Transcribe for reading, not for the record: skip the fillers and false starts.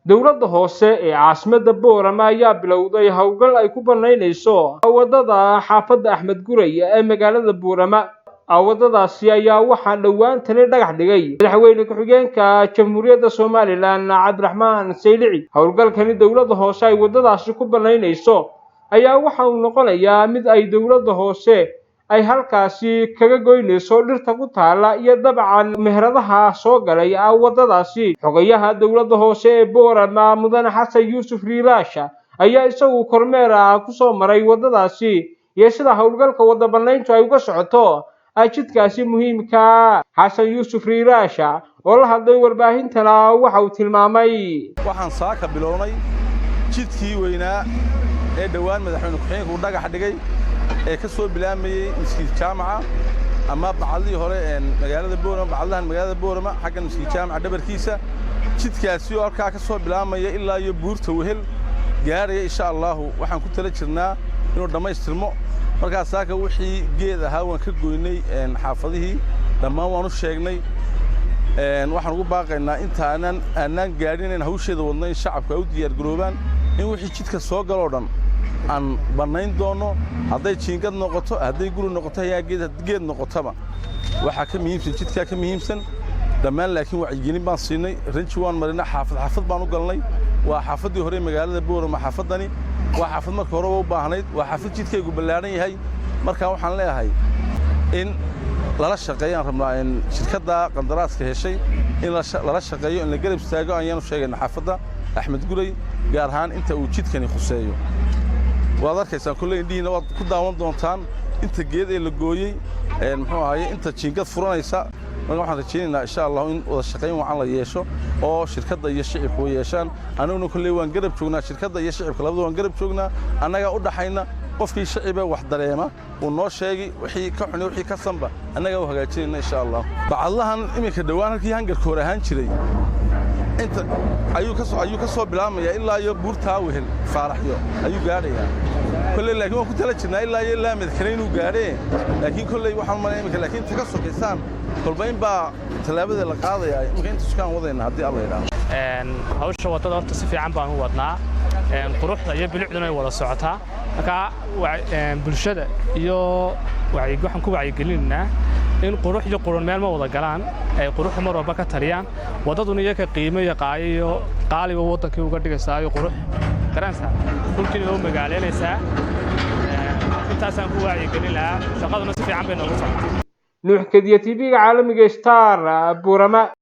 Dowladda hoose ee caasimadda Boorama ayaa bilowday howlgal ay ku banaynayso wadada xaafadda Axmed Guray ee magaalada Boorama. Wadadaasi ayaa waxaa dhowaan tani dhagax dhigay madaxweyne ku-xigeenka Jamhuuriyadda Somalilan Cabdiraxmaan Saylici. Howlgalkani dowladda hoose ay wadadaasi ku banaynayso ayaa waxa uu noqonayaa mid ay dowladda hoose ay halkaasi kaga goynayso dhirta ku taala iyo dabcan meheradaha soo galay wadadaasi. Xogayaha dowladda hoose ee Boorama, Mudane Xasan Yuusuf Riiraasha, ayaa isagu kormeer ku soo maray wadadaasi iyo sida howlgalka wada banayntu ay uga socoto jidkaasi muhiimka. Xasan Yuusuf Riiraasha oo la hadlay warbaahintana waxa uu tilmaamay: Waxaan saaka bilownay jidkii weynaa ee dhowaan madaxweyne ku-xigeenku uu dhagax dhigay ee ka soo bilaamayey Miskiid Jaamaca ama bacadlihii hore magaalada Boorama, bacadlahan magaalada Boorama, xaggan Miskiid Jaamaca dhabarkiisa. Jidkaasi oo halkaa ka soo bilaamaya ilaa iyo Buurta Wehel gaaraya, insha Allaahu waxaan ku tala jirnaa inuu dhammaystirmo. Markaa saaka wixii geed ahaa waan ka goynay xaafadihii dhammaan, waan u sheegnay. Waxaan ugu baaqaynaa intaanan aanaan gaadhin inayn hawsheeda wadno in shacabku ay u diyaargaroobaan in wixii jidka soo galoo dhan aan bannayn doonno, hadday jiingad noqoto, hadday guri noqoto, hayaa geed noqotaba. Waxaa ka muhiimsan jidkaa ka muhiimsan dhammaan. Laakiin wacyigelin baan siinay, ranji waan marinay, xaafad xaafad baan u galnay. Waa xaafaddii hore magaalada Boorama. Xaafaddani waa xaafad marka horeba u baahnayd, waa xaafad jidkaygu ballaadhan yahay. Marka waxaan leeyahay in lala shaqeeyaan rabnaa in shirkadda qandaraaska heshay in lala shaqeeyo, in la garab istaago ayaanu sheegayna. Xaafadda Axmed Guray gaar ahaan inta uu jidkani khuseeyo waad arkaysaan kolley, indhihiina waad ku daawan doontaan inta geed ee la gooyey, muxuu ahaye, inta jiingad furanaysa. Marka waxaan rajaynaynaa, insha Allahu, in wada shaqayn wacan la yeesho oo shirkadda iyo shicibku yeeshaan. Annaguna kolley waan garab joognaa shirkadda iyo shicibka, labada waan garab joognaa, annagaa u dhaxayna. Qofkii shiciba wax dareema uu noo sheegi, wixii ka xuni, wixii ka sanba annagaa u hagaajinayna, insha Allah. Bacadlahan iminka dhowaan halkii hangarka hor ahaan jiray inta ayuu ka soo bilaabmayaa ilaa iyo Buurtaa Wehel Faaraxyo ayuu gaadhayaa kolley. Laakiin waan ku tala jirnaa ilaa iyo Laamed kale inuu gaadhee. Laakiin kolley waxaan malaya iminka, laakiin inta ka sokaysaan kolba in baa tallaabada la qaadayaa. Iminka inta sukaan wadayna, haddii Alla yidhaahdo. Hawsha waddada horta si fiican baan u wadnaa, quruxda iyo bilicduna ay wada socotaa. Marka bulshada iyo waxaan ku wacyigelinaynaa in qurux iyo qurun meel ma wada galaan, ay quruxu mar walba ka taliyaan. Waddaduna iyaga qiimo iyo qaayo iyo qaaliba waddankii uga dhigaysaa iyo qurux garanaysaa, dhulkiina u magaaleynaysaa. Intaasaan ku wacyigelin lahaa. Shaqaduna si fiican bay noogu socotaa. Nuux Kadiya, TV-ga caalamiga Star, Buurama.